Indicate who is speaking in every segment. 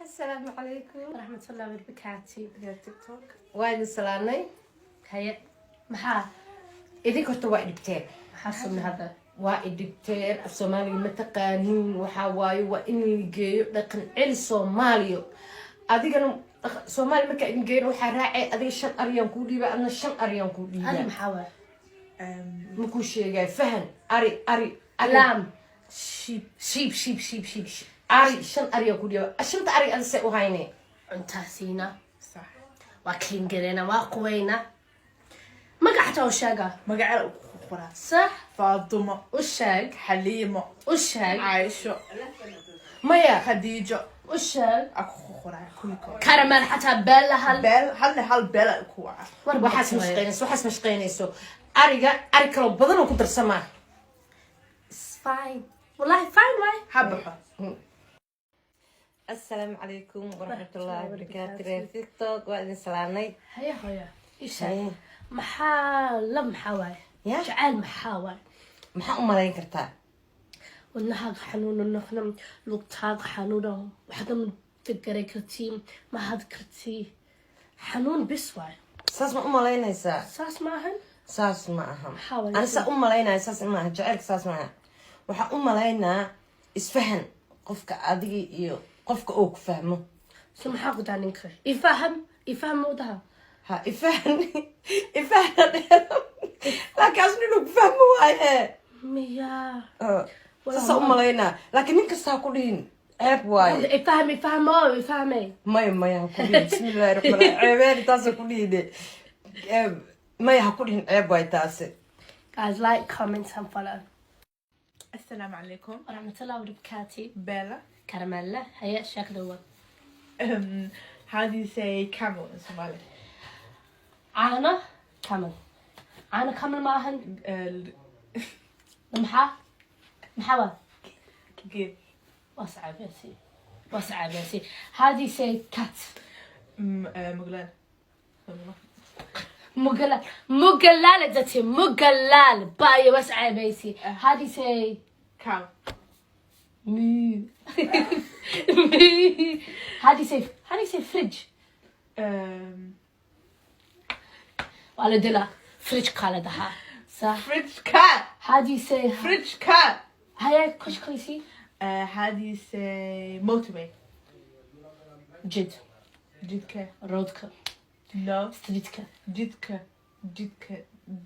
Speaker 1: Asalaamu calaykum.
Speaker 2: Waraxmatullahi wabarakaatu.
Speaker 3: TikTok.
Speaker 1: Waa idin salaanay.
Speaker 2: Haye, maxaa?
Speaker 1: Idinka horta waa idhibteen.
Speaker 2: Maxaa sumna hadda?
Speaker 1: Waa idhibteen. Af Soomaaliga ma taqaaniin. Waxaa waaye, waa in la geeyo dhaqan celi Soomaaliya. Adigana Soomaaliya markaa idin geeyo, waxaa raacay adiga shan ariyaan kuu dhiiba, adna shan ariyaan kuu
Speaker 2: Ari
Speaker 1: dhiibaa.
Speaker 2: Maxaa waay?
Speaker 1: Makuu sheegay? Fahan, ari, ari, ari.
Speaker 2: Lamb, sheep, sheep, sheep, sheep, sheep.
Speaker 1: Ari, shan ariyaan kuu dhiiba. Shanta ari adi see u hayne?
Speaker 2: Cuntaa siina.
Speaker 3: Sax.
Speaker 2: Waa clean gareena, waa quweyna. Magac xataa u sheega.
Speaker 3: Magaceeda ku qoraa.
Speaker 2: Sax.
Speaker 3: Faadumo.
Speaker 2: U sheeg.
Speaker 3: Xaliimo.
Speaker 2: U sheeg.
Speaker 3: Caaisho.
Speaker 1: Maya.
Speaker 3: Khadiijo.
Speaker 2: U sheeg.
Speaker 3: Aa ku qoraa kulligood.
Speaker 2: Caramel xataa, Beella hal.
Speaker 3: Beel halna, hal beel aa ku waca.
Speaker 2: War.
Speaker 1: Waxaas ma shaqeynayso, waxaas ma shaqeynayso. Ariga ari kaloo badan oo ku darsamaa.
Speaker 2: It's fine, wallahi fine waay.
Speaker 3: Ha baxo.
Speaker 1: Asalaamu calaykum waraxmatullaahi wabarakaatu. Reer TikTok, waa idin salaanay.
Speaker 2: Haya hooya, ii sheeg, maxaa la, maxaa waaye?
Speaker 1: Ya?
Speaker 2: Jacayl maxaa waaye?
Speaker 1: Maxaa u malayn kartaa?
Speaker 2: Wadnahaaga xanuuna noqna, lugtaaga xanuuna, waxda ma garay kartii, ma had kartii, xanuun bis waaye.
Speaker 1: Saas ma u malaynaysaa?
Speaker 2: Saas ma ahan.
Speaker 1: Saas ma aha.
Speaker 2: Maxaa waaye?
Speaker 1: Ani saa u malaynaya saas ma aha. Jacaylka saas ma aha. Waxaa u malaynaa isfahan, qofka adiga iyo qofka oo ku fahmo.
Speaker 2: So maxaa ku daa ninka ifaham, ifaham ma udaha?
Speaker 1: Ha, ifahan, ifahan, laakiin asna inuu ku fahmo waaye.
Speaker 2: Miya?
Speaker 1: Saasa u malaynaa, laakiin nin kasta ha ku dhihin, ceeb waaye.
Speaker 2: Ifaham, ifaham oo ifahame.
Speaker 1: Maya, maya, ha ku dhihin. Bismillahi raxmaan raxiim, ceebeen taasa ku dhihine. Maya, ha ku dhihin, ceeb waaye taasi.
Speaker 2: Guys, like, comment and follow.
Speaker 3: Assalaamu calaykum.
Speaker 2: Waraxmatullahi wabarakaatu.
Speaker 3: Bella.
Speaker 2: Karamella, haye, sheekada wa.
Speaker 3: How do you say camel in Somali?
Speaker 2: Caano camel, caano camel ma ahan. Maxaa, maxaa waa?
Speaker 3: Geel.
Speaker 2: Waa sacabeesi, waa sacabeesi. How do you say cat?
Speaker 3: Muglaal.
Speaker 2: Mugalaal, mugalaal dati mugalaal bayo, waa sacabeesi. How do you say
Speaker 3: Cow.
Speaker 2: Moo, moo. How do you say fridge? Waa la dilaa, fridge kaa la dhahaa, sax.
Speaker 3: Fridge cat.
Speaker 2: How do you say
Speaker 3: Fridge cat.
Speaker 2: Haya, kushkaysi.
Speaker 3: How do you say motorway?
Speaker 2: Jid.
Speaker 3: Jidka.
Speaker 2: Roadka.
Speaker 3: No.
Speaker 2: Streetka.
Speaker 3: Jidka. Jidka.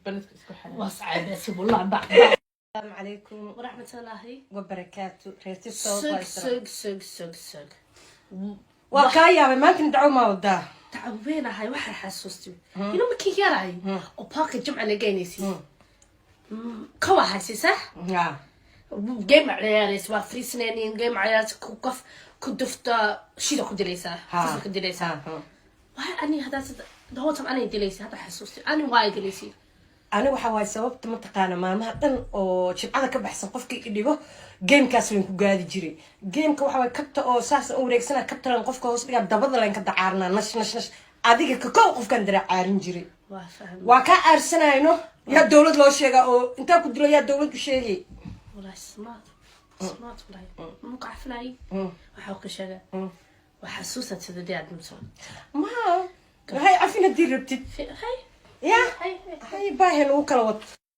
Speaker 3: Beledka isku xiran.
Speaker 2: Waa sacabeesi wallah ba.
Speaker 1: Asalaamu calaykum.
Speaker 2: Waraxmatullaahi
Speaker 1: wabarakaatu, reer TikTok.
Speaker 2: Sug, sug, sug, sug, sug.
Speaker 1: Waa kaa yaabay, maanta dacwo maa wadaa?
Speaker 2: Dacweynahay, waxaa xasuustay markii yaraay oo parka jimca la geynaysid, kawa haysi, sax?
Speaker 1: Ha.
Speaker 2: Game ciyaaraysa, waa fariisanaynin, game ciyaaraysa, ku qof ku dufta shida ku dilaysaa, fasalka ku dilaysaa. Waay ani haddaa the whole time anay dilaysay, hadda xasuustay ani waa dilaysay.
Speaker 1: Ani waxa waaye sababta, mataqaana, maalmaha dhan oo jibcada ka baxsan qofkii i dhibo gamekaas layn ku gaadi jiray. Gameka waxa waaye kabta oo saas u wareegsana, kabta lan qofka hoos dhigaa, dabada layn ka dacaarnaa, nash nash nash. Adiga ka kow qofkan daracaarin jiray.
Speaker 2: Waa fahmay.
Speaker 1: Waa kaa aarsanayno. Yaa dowlad loo sheegaa oo intaa ku dilo yaa dowlad u sheegay?
Speaker 2: Wallahi smart, smart, wallahi muku cafinayay. Waxaa ku sheega, waa xasuusan sida dee aad dhunto.
Speaker 1: Ma waxay cafin haddii rabtid.
Speaker 2: Hay.
Speaker 1: Ya.
Speaker 2: Hay.
Speaker 1: Hay, baahe lagu kala wad.